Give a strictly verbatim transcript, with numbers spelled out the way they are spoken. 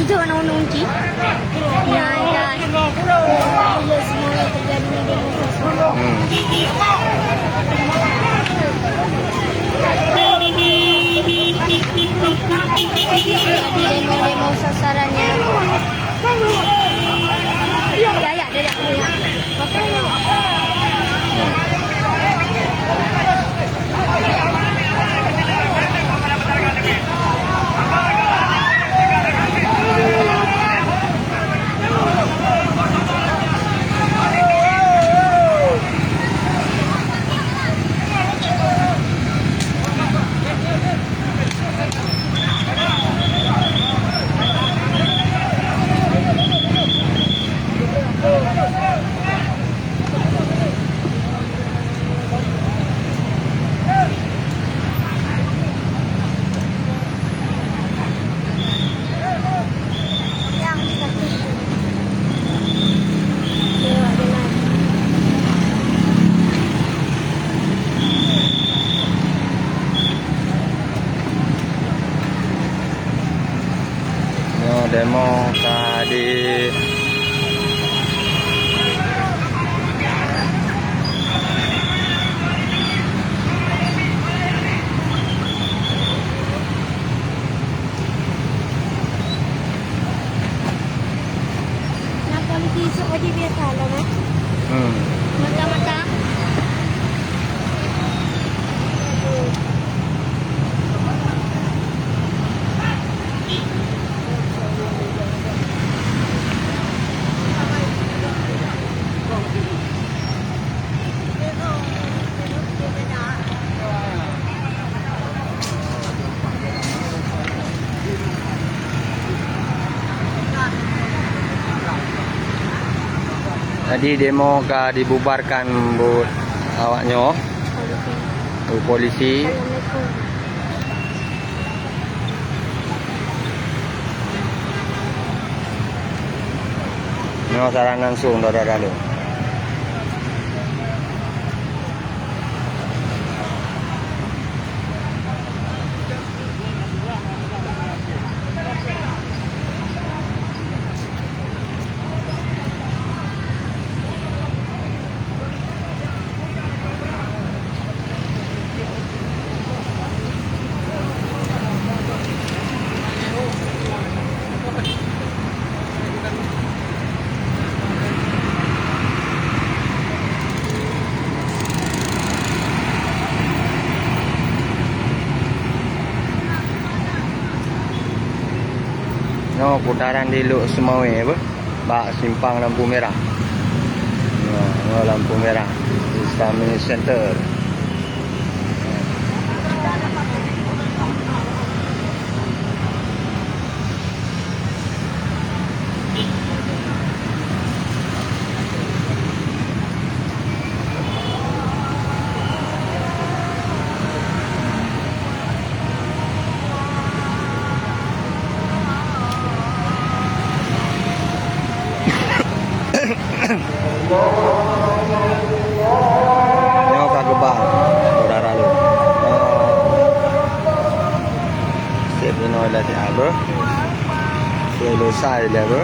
Itu warna ungu kunci. Ya, ya. Iya, semua yang terjadi di Mesir. Hmm. Jadi demo-demo sasarannya. Ya, ya, ya, ya. Nyoe demo ka di Na polisi isuk wajib biasa lah, kan? Hmm. Mata-mata. Jadi demo ka dibubarkan buet awak nyoe. Polisi. Polisi. Nyoe saran langsung dara-dara lôn. Nyoe putaran di Lhokseumawe, beuh, bak simpang lampu merah. Nyoe, nyoe lampu merah. Islamic Center. Nyoe ka geuba, saudara lôn. Sép inoe lagèe apa? Selesai lé apa?